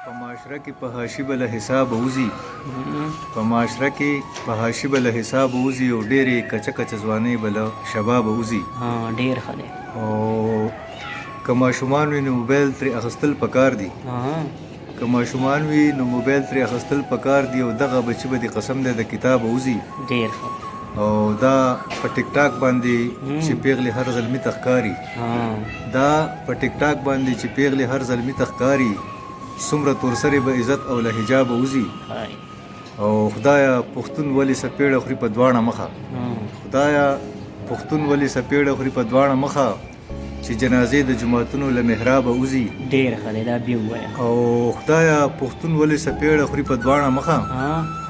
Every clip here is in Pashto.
په معاشره کې فحاشي به له حسابه وځي، په معاشره کې فحاشي به له حسابه وځي او ډېرې کچه کچه ځوانۍ به له شبابه وځي. ډېر ښه دی. او که ماشومان وي نو موبایل ترې اخیستل پکار دي. که ماشومان وي نو موبایل ترې اخیستل پکار دي او دغه بچي به دې قسم دی د کتابه وځي. ډېر ښه. او دا په ټیک ټاک باندې چې پیغلې هر زلمي ته ښکاري، دا په ټیک ټاک باندې چې پیغلې هر زلمي ته ښکاري، څومره تورسرې به عزت او له حجابه وځي. او خدایا پښتون ولې څپېړه خوري په دواړه مخه، خدایا پښتون ولې څپېړه خوري په دواړه مخه چې جنازې د جوماتونو له محرابه وځي. ډېر ښه دی، دا بیا ووایه. او خدایا پښتون ولې څپېړه خوري په دواړه مخه،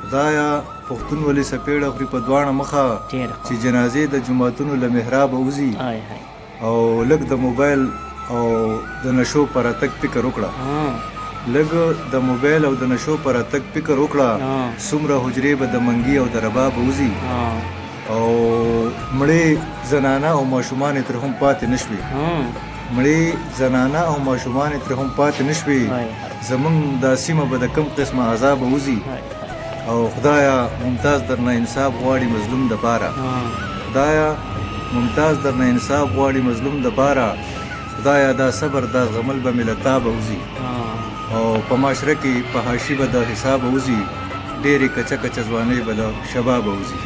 خدایا پښتون ولې څپېړه خوري په دواړه مخه چې جنازې د جوماتونو له محرابه وځي. او لږ د موبایل او د نشو په راتګ فکر وکړه، لږ د موبایل او د نشو په راتګ فکر وکړه، څومره حجرې به د منګي او د ربابه وځي. او مړې زنانه او ماشومانې ترې هم پاتې نه شوې، مړې زنانه او ماشومانې ترې هم پاتې نه شوې، زمونږ دا سیمه به د کوم قسمه عذابه وځي. او خدایا ممتاز درنه انصاف غواړي مظلوم دپاره، خدایا ممتاز درنه انصاف غواړي مظلوم دپاره، خدایا دا صبر دا زغمل به مې له تابه وځي. او په معاشره کې فحاشي به د حسابه وځي، ډېرې کچه کچه ځوانۍ به له شبابه وځي.